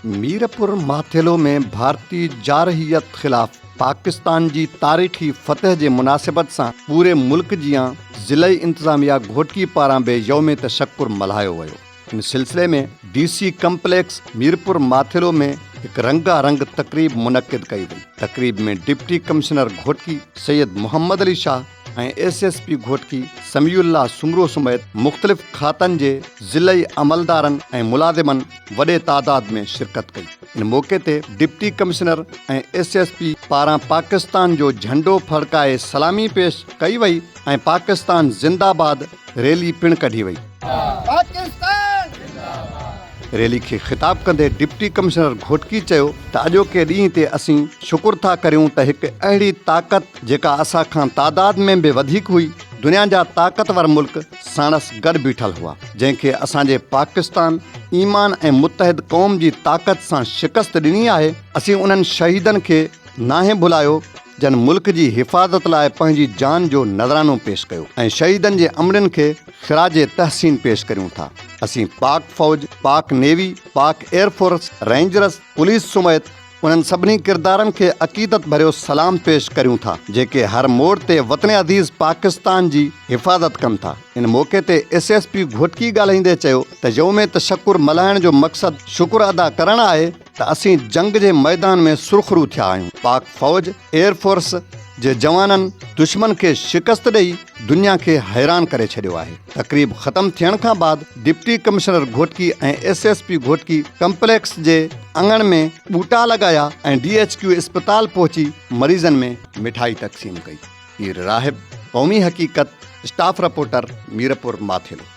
ميرپور ماٿيلو ۾ ڀارتي جارحيت خلاف پاڪستان جي تاريخي فتح جي مناسبت سان پوري ملڪ جيان ضلعي انتظاميا گهوٽڪي پاران به يوم تشڪر ملهايو ويو. ان سلسلي ۾ D C complex Mirpur Mathelo ۾ هڪ رنگا رنگ تقريب منعقد ڪئي وئي. تقريب ۾ deputy commissioner Ghotki Syed Muhammad Ali Shah, ۽ S S P Ghotki Samiullah Soomro سميت مختلف کاتن جي ضلعي عملدارن ۽ ملازمن وڏي تعداد ۾ شرڪت ڪئي. ان موقعي تي deputy commissioner ۽ S S P پاران پاڪستان جو جهنڊو ڦڙڪائي سلامي پيش ڪئي وئي ۽ پاڪستان زنده باد ريلي پڻ ڪڍي وئي. ريلي کي خطاب ڪندي ڊپٽي ڪمشنر گهوٽڪي چيو ته اڄوڪي ڏينهن تي اسين شڪر ٿا ڪريون ته هڪ اهڙي طاقت جيڪا اسان کان تعداد ۾ به وڌيڪ هئي دنيا جا طاقتور ملڪ ساڻس گڏ بيٺل هئا جنهن کي اسان جي پاڪستان ايمان ۽ متحد قوم جي طاقت سان شڪست ڏني آهي اسين انهن شهيدن کي ناهي ڀلايو جن ملڪ جي حفاظت لاء پنهنجي جان جو نذرانو پيش ڪيو ۽ شهيدن جي امڙين کي خراج تحسين پيش ڪريون ٿا. اسين پاڪ فوج، Pak navy, Pak air force, rangers, police سميت انهن سڀني ڪردارن کي عقيدت ڀريو سلام پيش ڪريون ٿا جيڪي هر موڙ تي وطن عزيز پاڪستان جي حفاظت ڪن ٿا. ان موقعي تي ايس ايس پي گهوٽڪي ڳالهائيندي چيو ته يوم تشڪر ملهائڻ جو مقصد شڪر ادا ڪرڻ آهي ته اسين جنگ جي ميدان ۾ سرخرو ٿيا آهيون، پاڪ فوج، ايئر فورس جي جوانن دشمن کي شڪست ڏئي دنيا کي حيران ڪري ڇڏيو آهي. تقريب ختم ٿيڻ کان بعد deputy commissioner Ghotki ۽ S S P Ghotki complex جي اڱڻ ۾ ٻوٽا لڳايا ۽ ڊي ايڇ ڪيو اسپتال پهچي مريضن ۾ مٺائي تقسيم ڪئي. پير راهب، قومي حقيقت، اسٽاف رپورٽر، ميرپور ماٿيلو.